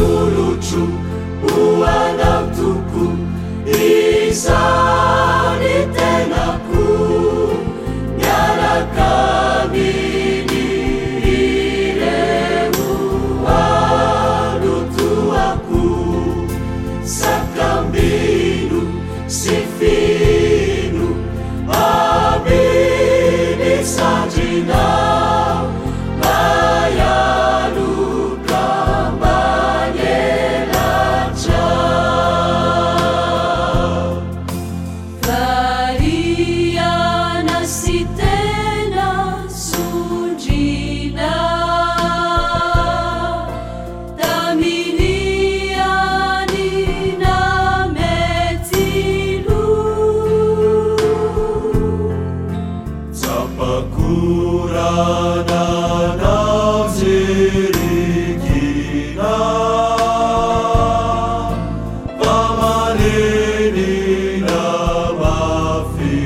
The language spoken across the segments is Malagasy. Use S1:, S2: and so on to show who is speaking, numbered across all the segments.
S1: Atolotro ho anao tokoa izany tenako miaraka amin'ireo alotoako sakambino sy fino amin'ny sandrinao maialoka ambany elatrao.
S2: Variana sy tena sondriana tamin'ny hanina mety lo.
S1: Tsapako raha nanao zirikina fa manenina mafy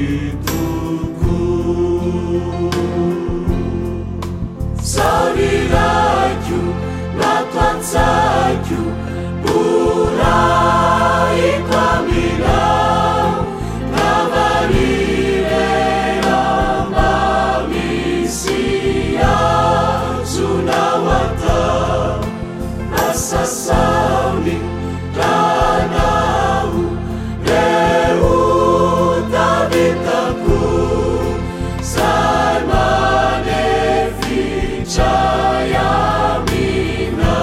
S1: tokoa. Sarirako nato an-tsaiko borahiko aminao ka varirera mba misy azonao atao asasaony ranao reo tavitako zay manefitra aminao.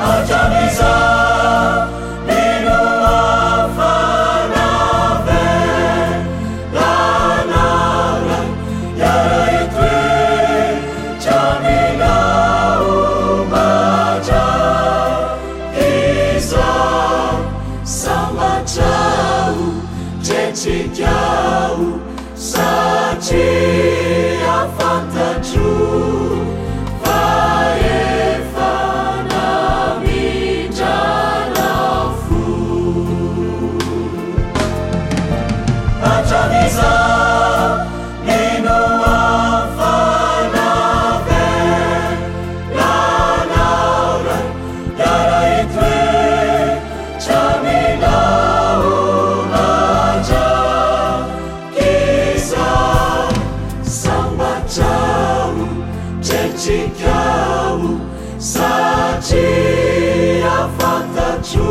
S1: Hatramin'izao mino hafanave lanara hiara-hitoetra aminao mandrakizay. Sambatra aho, tretrika aho, satria fantatro fa efa namindranao fo. Hatramin'izao mino hafanave lanao Ray hiara-hitoetra aminao mandrakizay. Sambatra aho, tretrika aho, satria fantatro